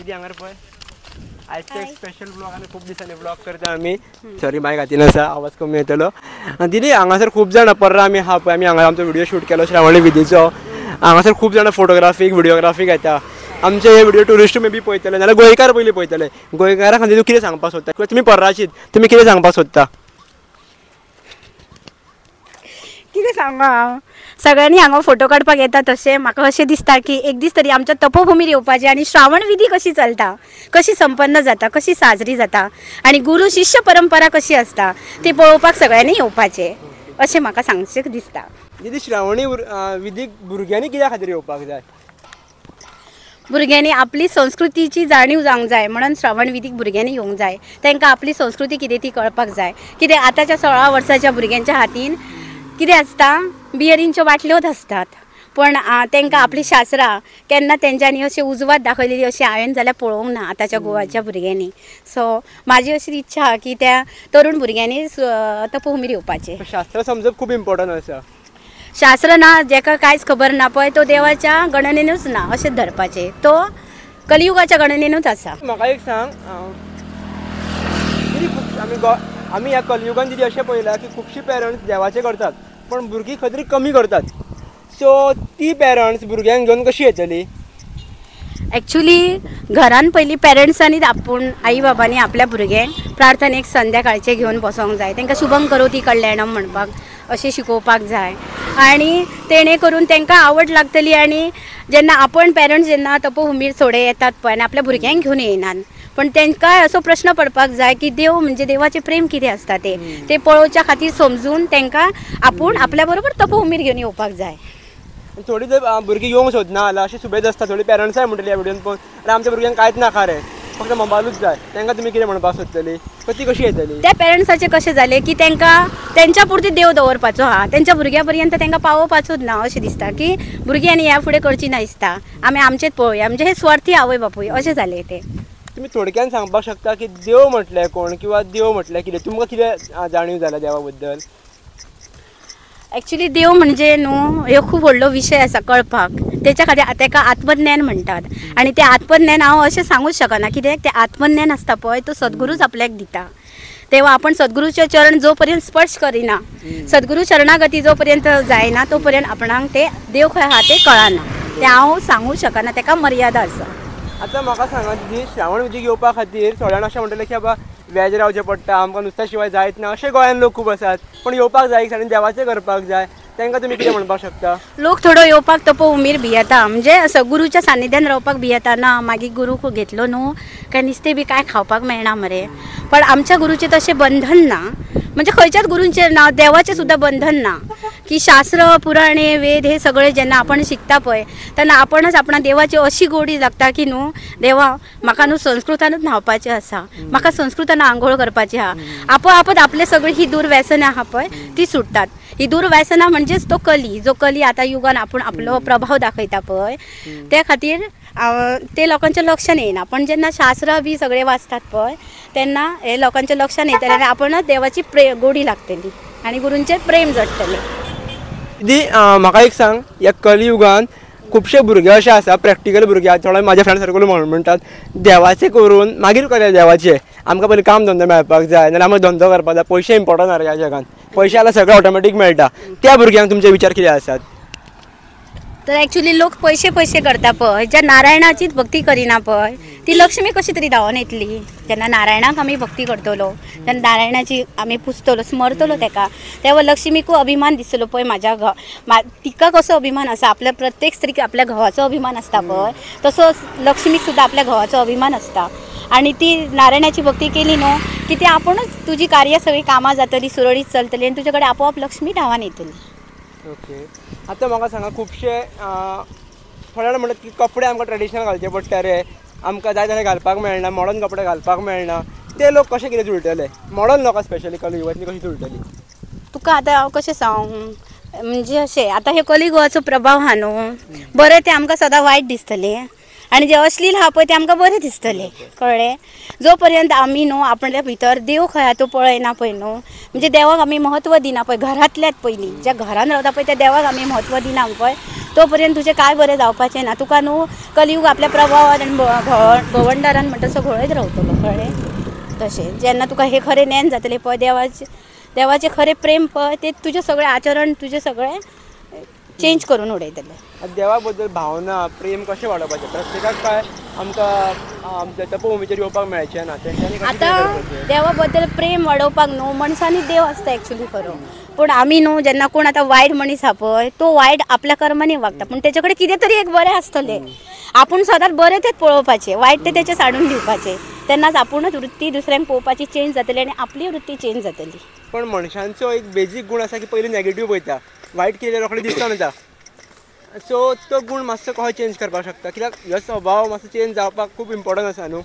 दिदी हांगर पळय, आयचे एक स्पेशल ब्लॉग आनी खूब दिसांनी ब्लॉग करता आमी. सॉरी मायक हातीन आसा, आवाज कमी येतलो. दिदी हांगासर खूब जाणां पर्रा आमी आहा पळय, आमी हांगा आमचो व्हिडिओ शूट केलो श्रावणी विधीचो. हांगासर खूब जाणां फोटोग्राफीक व्हिडियोग्राफीक येता. आमचे हे व्हिडिओ ट्युरिस्ट मे बी पळयतले, नाल्यार गोंयकार पयलीं पळयतले. गोंयकारा खातीर तूं कितें सांगपाक सोदता? किंवा तुमी पर्राचीत, तुमी कितें सांगपाक सोदता? कितें सांगू हांव, सगळ्यांनी हांगा फोटो काडपाक येता. तशें म्हाका अशें दिसता की एक दीस तरी आमच्या तपोभूमीर येवपाचें आनी श्रावण विधी कशी चलता, कशी संपन्न जाता, कशी साजरी जाता आनी गुरू शिष्य परंपरा कशी आसता ती पळोवपाक सगळ्यांनी येवपाचें अशें म्हाका सांगचें दिसता. दिदी श्रावणी विधीक भुरग्यांनी कित्या खातीर येवपाक जाय? भुरग्यांनी आपली संस्कृतीची जाणीव जावंक जाय म्हणून श्रावण विधीक भुरग्यांनी येवंक जाय. तांकां आपली संस्कृती कितें ती कळपाक जाय. कितें आतांच्या 16 वर्साच्या भुरग्यांच्या हातीन कितें आसता, बियरींच्यो बाटल्योच आसतात, पण तांकां आपली शास्त्रां केन्ना तेंच्यांनी अशी उजवात दाखयलेली अशी हांवें जाल्यार पळोवंक ना आतांच्या गोवाच्या भुरग्यांनी. सो म्हाजी अशी इच्छा आहा की त्या तरुण भुरग्यांनी तपोभूमीर येवपाचें. शास्त्र समजप खूब इम्पॉर्टंट आसा. शास्त्र ना जेका कांयच खबर ना पळय तो देवाच्या गणनेनूच ना अशें धरपाचें, तो कलियुगाच्या गणनेनूच आसा. म्हाका एक सांग दिदी, आमी ह्या कलियुगान दिदी अशें पळयलां की खुबशीं पेरंट्स देवाचें करतात पण भुरगीं खंय तरी कमी करतात. सो ती पेरंट्स भुरग्यांक घेवन कशी येतली? एक्चुली घरान पयलीं पेरंट्सांनी आपूण आई बाबांनी आपल्या भुरग्यांक प्रार्थनेक संध्याकाळचें घेवन बसोंक जाय. तांकां शुभम करोती कल्याणम म्हणपाक अशें शिकोवपाक जाय आनी तेणे करून तांकां आवड लागतली. आनी जेन्ना आपण पेरंट्स जेन्ना तपोभूमीर थोडे येतात पळय आनी आपल्या भुरग्यांक घेवन येयनात, पण तांकां असो प्रश्न पडपाक जाय की देव म्हणजे देवाचें प्रेम कितें आसता तें ते पळोवच्या खातीर समजून तांकां आपूण आपल्या बरोबर तपोभूमीर घेवन येवपाक जाय. थोडी जर भुरगीं येवंक सोदना जाल्यार अशें सुबेज आसता, थोडी पेरंट्साय म्हणटली ह्या व्हिडियोन पळोवन आनी आमच्या भुरग्यांक कांयच नाका रे, फक्त मोबायलूच जाय, तांकां तुमी कितें म्हणपाक सोदतली? ती कशी येतली? त्या पेरंट्साचें कशें जालें की तांकां तेंच्या पुरती देव दवरपाचो आहा, तेंच्या भुरग्या पर्यंत तांकां पावोवपाचोच ना अशें दिसता की भुरगीं आनी ह्या फुडें करची ना दिसता, आमी आमचेच पळोवया, म्हणजे हे स्वार्थी आवय बापूय अशें जालें तें. तुमी थोडक्यान सांगपाक शकता की देव म्हटलें कोण किंवा देव म्हटलें कितें, तुमकां कितें जाणीव जाल्या देवा बद्दल? एक्चुली देव म्हणजे न्हू ह्यो खूब व्हडलो विशय आसा कळपाक, तेच्या खातीर ताका आत्मज्ञान म्हणटात आनी तें आत्मज्ञान हांव अशें सांगूच शकना कित्याक तें आत्मज्ञान आसता पळय तो सद्गुरूच आपल्याक दिता. तेव्हा आपण सद्गुरूचे चरण जो पर्यंत स्पर्श करिना, सद्गुरू शरणागती जो पर्यंत जायना तो पर्यंत आपणाक ते देव खंय आहा तें कळना, तें हांव सांगूंक शकना, ताका मर्यादा आसा. आतां म्हाका सांगा दिदी, श्रावण विधीक येवपा खातीर थोड्या जाण अशें म्हणटलें की बाबा वेज रावचें पडटा, आमकां नुस्त्या शिवाय जायत ना, अशें गोंयान लोक खूब आसात, पण येवपाक जाय आनी देवाचें करपाक जाय, तांकां तुमी कितें म्हणपाक शकता? लोक थोडो येवपाक तपोभूमीर भियेता, म्हणजे असो गुरूच्या सानिध्यान रावपाक भियेता ना मागीर गुरूक घेतलो न्हू काय नुस्तें बी कांय खावपाक मेळना मरे. पण आमच्या गुरूचें तशें बंधन ना, म्हणजे खंयच्याच गुरूंचेर ना, देवाचें सुद्दां बंधन ना की शास्त्र पुराणे वेद हे सगळे जेन्ना आपण शिकता पळय तेन्ना आपणच आपणा देवाची अशी गोडी लागता की न्हू देवा म्हाका न्हू संस्कृतानूच न्हांवपाचें आसा, म्हाका संस्कृतान आंघोळ करपाची आहा, आपोआपच आपले सगळी ही दुर्व्यसनां आहा पळय ती सुट्टात. ही दुर्व्यसनां म्हणजेच तो कली, जो कली आतां युगान आपूण आपलो प्रभाव दाखयता पळय त्या खातीर ते लोकांच्या लक्षान येयना. पण जेन्ना शास्त्र बी सगळे वाचतात पळय तेन्ना हे लोकांच्या लक्षान येतलें आनी आपणच देवाची गोडी लागतली आनी गुरूंचेर प्रेम जडटलें. दी म्हाका एक सांग, ह्या कलियुगान खुबशे भुरगे अशे आसा, प्रॅक्टिकल भुरगे, थोडे म्हाजे फ्रेंड सर्कल म्हणटात देवाचें करून मागीर करूया देवाचें, आमकां पयलीं काम धंदो मेळपाक जाय, नाल्यार आमकां धंदो करपाक जाय, पयशे इम्पॉर्टंट आसा ह्या जगान, पयशे जाल्यार सगळें ऑटोमॅटीक मेळटा. त्या भुरग्यांक तुमचे विचार कितें आसात? तर एक्चुली लोक पयशे पयशे करता पळय, ज्या नारायणाचीच भक्ती करिना पळय ती लक्ष्मी कशी तरी धांवन येतली. जेन्ना नारायणाक आमी भक्ती करतलो, जेन्ना नारायणाची आमी पुजतलो, स्मरतलो तेका, तेन्ना लक्ष्मीकूय अभिमान दिसतलो पळय म्हाज्या घोव, तिका कसो अभिमान आसा, आपल्या प्रत्येक स्त्रीक आपल्या घोवाचो अभिमान आसता पळय, तसोच लक्ष्मीक सुद्दां आपल्या घोवाचो अभिमान आसता. आनी ती नारायणाची भक्ती केली न्हू की ती आपुणूच तुजी कार्य सगळीं कामां जातली, सुरळीत चलतली आनी तुजे कडेन आपोआप लक्ष्मी धांवन येतली. ओके, आतां म्हाका सांगा, खुबशे थोडे जाण म्हणटात की कपडे आमकां ट्रेडिशनल घालचे पडटा रे, आमकां जाय तशें घालपाक मेळना, मॉडर्न कपडे घालपाक मेळना, ते लोक कशे कितें जुळटले? मॉडर्न लोकां स्पेशली कलियुगांतली कशी जुळटली? तुका आतां हांव कशें सांगूं, म्हणजे अशें आतां हे कलियुगाचो प्रभाव आहा न्हू, बरें तें आमकां सदां वायट दिसतलें आनी जे अश्लील आहा पळय ते आमकां बरें दिसतलें, कळ्ळें? जो पर्यंत आमी न्हू आपल्या भितर देव खंय आहा तो पळयना पळय न्हू, म्हणजे देवाक आमी म्हत्व दिना पळय, घरांतल्यात पयलीं ज्या घरान रावता पळय त्या देवाक आमी म्हत्व दिना पळय, तो पर्यंत तुजें कांय बरें जावपाचें ना. तुका न्हू कलियुग आपल्या प्रभावान आनी भोवंडारान म्हणटा तसो घोळयत रावतलो, कळ्ळें? तशें जेन्ना तुका हें खरें ज्ञान जातलें पळय, देवाचें देवाचें खरें प्रेम पळय, ते तुजें सगळें आचरण तुजें सगळें चेंज करून उडयतलें. देवा बद्दल भावना प्रेम कशें वाडोवपाचें? प्रत्येकाक काय आमकां आमच्या तपोभुमीचेर येवपाक मेळचें ना, तेंच्यांनी आतां देवा बद्दल प्रेम वाडोवपाक न्हू मनशांनी देव आसता एक्चुली खरो, पूण आमी न्हू जेन्ना कोण आतां वायट मनीस आहा पळय तो वायट आपल्या कर्मांनी वागता, पूण तेचे कडेन कितें तरी एक बरें आसतलें. आपूण सदांच बरें तें पळोवपाचें, वायट तें तेचें साडून दिवपाचें, तेन्नाच आपूणच वृत्ती दुसऱ्यांक पळोवपाची चेंज जातली आनी आपली वृत्ती चेंज जातली. पण मनशांचो एक बेजीक गूण आसा की पयलीं नेगेटीव पळयता, वायट कितें रोखडें दिसता वता, सो तो गूण मातसो कसो चेंज करपाक शकता? कित्याक हो स्वभाव मातसो चेंज जावपाक खूब इम्पोर्टंट आसा न्हू.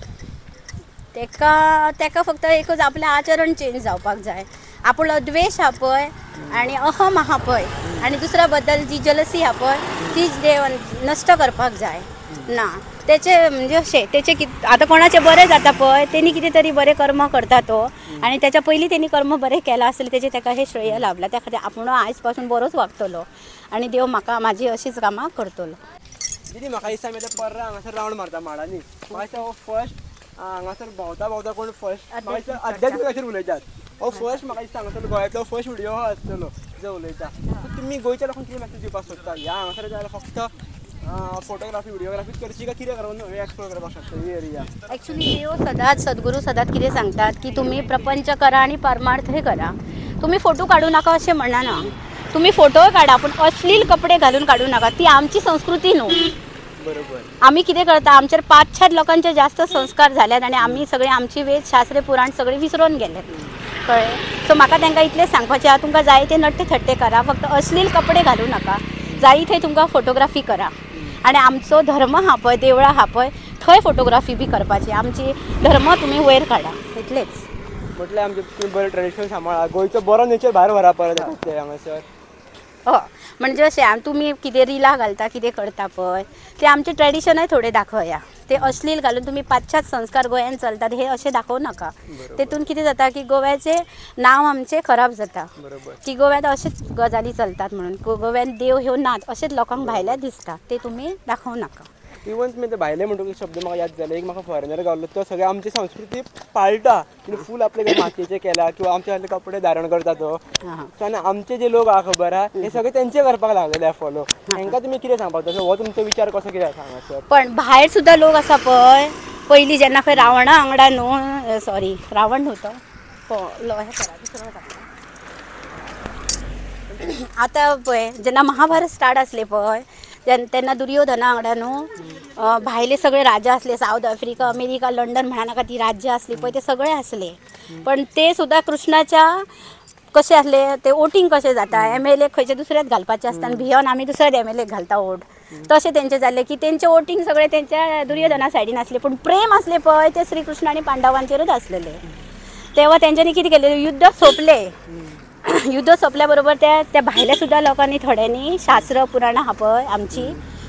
तेका तेका फक्त एकूच आपलें आचरण चेंज जावपाक जाय. आपूण द्वेश आहा पळय आनी अहम आहा पळय आनी दुसऱ्या बद्दल जी जलसी आहा पळय ती देव नश्ट करपाक जाय ना. तेचे म्हणजे अशें तेचे आतां कोणाचें बरें जाता पळय तेणी कितें तरी बरें कर्म करता तो, आनी तेच्या पयलीं तेणी कर्म बरें केलां आसलें तेचें तेका हें श्रेय लाभलां, त्या खातीर आपूण आयज पासून बरोच वागतलो आनी देव म्हाका म्हाजी अशीच कामां करतलो. दीदी म्हाका दिसता आमी आतां पर्रा हांगासर रावंड मारता माडांनी, म्हाका दिसता हो फर्स्ट हांगासर भोंवता भोंवता कोण फर्स्ट म्हाका दिसता अध्यात्मिकाचेर उलयतात, हो फर्स्ट म्हाका दिसता हांगासर गोंयांतलो फर्स्ट व्हिडियो हो आसतलो जो उलयता. सो तुमी गोंयच्या लोकांक कितें मॅसेज दिवपाक सोदता? ह्या हांगासर जाल्यार फक्त फोटोग्राफी व्हिडिओग्राफी करची काय कितें करून एक्सप्लोर करपाक शकता ही एरिया? एक्चुली देव सदांच सद्गुरू सदांच कितें सांगतात की तुमी प्रपंच करा आनी परमार्थय करा, तुमी फोटो काडूं नाका अशें म्हणना, तुमी फोटोय काडा पूण अश्लील कपडे घालून काडूं नाका, ती आमची संस्कृती न्हू. बरोबर. आमी कितें करता, आमचेर पाश्चात्य लोकांचे जास्त संस्कार जाल्यात आनी आमी सगळे आमची वेद शास्त्र पुराण सगळे विसरून गेल्यात, कळ्ळें? सो म्हाका तांकां इतलें सांगपाचें आहा, तुमकां जाय ते नट्टे थट्टे करा, फक्त अश्लील कपडे घालूं नाका, जाय थंय तुमकां फोटोग्राफी करा. आनी आमचो धर्म आहा पळय, देवळां आहा पळय थंय फोटोग्राफी बी करपाची, आमची धर्म तुमी वयर काडा, इतलेंच. म्हटल्यार आमचें तुमी बरें ट्रेडिशन सांबाळा, गोंयचो बरो नेचर भायर व्हरा परत हांगासर. हय, म्हणजे अशें तुमी कितें रिलां घालता कितें करता पळय ते आमचें ट्रेडिशनय थोडें दाखया, ते अश्लील घालून तुमी पाश्चात्य संस्कार गोंयान चलतात हे अशें दाखोवं नाका. तेतून कितें जाता की गोव्याचें नांव आमचें खराब जाता, की गोव्यांत अशेंच गजाली चलतात म्हणून, गोव्यांत देव ह्यो नात अशेंच लोकांक भायल्या दिसता, ते तुमी दाखोवं नाका. इवन तुमी आतां भायले म्हणटकूच शब्द म्हाका याद जाले, एक म्हाका फॉरेनर गावलो, तो सगळे आमची संस्कृती पाळटा, फूल आपले मातयेचे केला किंवा आमचे कपडे धारण करता तो. सो आनी आमचे जे लोक आहा खबर आहा हे सगळे तेंचे करपाक लागलेले फॉलो, तांकां तुमी कितें सांगपाक जाय? हो तुमचो विचार कसो कितें आसा हांगासर? पण भायर सुद्दां लोक आसा पळय, पयलीं जेन्ना खंय रावणा वांगडा न्हू, सॉरी रावण न्हू तो हें करा दुसरो आतां पळय जेन्ना महाभारत स्टार्ट आसलें पळय तेन्ना दुर्योधना वांगडा न्हू भायले सगळे राजा आसले, सावथ आफ्रिका अमेरिका लंडन म्हणा नाका ती राज्य आसली पळय ते सगळे आसले, पण ते सुद्दां कृष्णाच्या कशे आसले ते वोटींग कशें जाता, एम एल ए खंयचे दुसऱ्याच घालपाचें आसता आनी भियोन आमी दुसऱ्याच एम एल एक घालता वोट, तशें तेंचें जालें की तेंचें वोटींग सगळें तेंच्या दुर्योधना सायडीन आसलें, पूण प्रेम आसलें पळय तें श्रीकृष्ण आनी पांडवांचेरूच आसलेलें. तेव्हा तेंच्यांनी कितें केलें, युद्ध सोंपलें, युद्ध सोंपल्या बरोबर त्या त्या भायल्या सुद्दां लोकांनी थोड्यांनी शास्त्र पुराणां आहा पळय आमची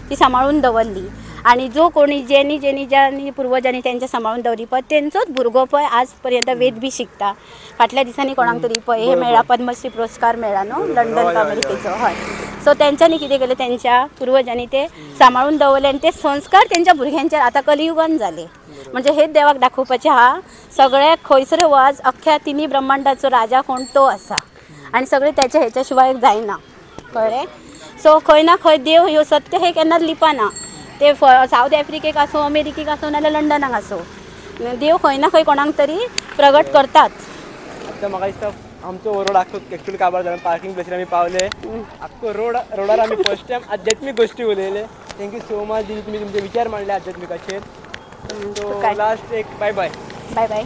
ती सांबाळून दवरली, आनी जो कोणी जेनी जेनी ज्यांनी पुर्वजांनी तेंच्या सांबाळून दवरली पळय तेंचोच भुरगो पळय आज पर्यंत वेद बी शिकता. फाटल्या दिसांनी कोणाक तरी पळय हे मेळ्ळा पद्मश्री पुरस्कार मेळ्ळा न्हू लंडन अमेरिकेचो, हय. सो तेंच्यांनी कितें केलें, तेंच्या पुर्वजांनी ते सांबाळून दवरले आनी ते संस्कार तेंच्या भुरग्यांचेर आतां कलियुगान जाले. म्हणजे हेच देवाक दाखोवपाचें आहा, सगळ्याक खंयसर वच अख्ख्या तिनी ब्रह्मांडाचो राजा कोण तो आसा आनी सगळें तेच्या हेच्या शिवाय जायना, कळ्ळें? सो खंय ना खंय देव ह्यो सत्य हे केन्नाच लिपना, ते सावथ आफ्रिकेक आसूं अमेरिकेक आसूं नाजाल्यार लंडनाक आसूं, देव खंय ना खंय कोणाक तरी प्रगट करतात. आतां म्हाका दिसता आमचो रोड आख्खो एक्चुअली काबार जाला, पार्किंग प्लेसीर आमी पावले, आख्खो रोड रोडार आमी फर्स्ट टायम आध्यात्मीक गोश्टी उलयले. Thank you so much दीदी, तुमी तुमचे विचार मांडले आध्यात्मिकाचेर. सो लास्ट एक बाय बाय. बाय बाय.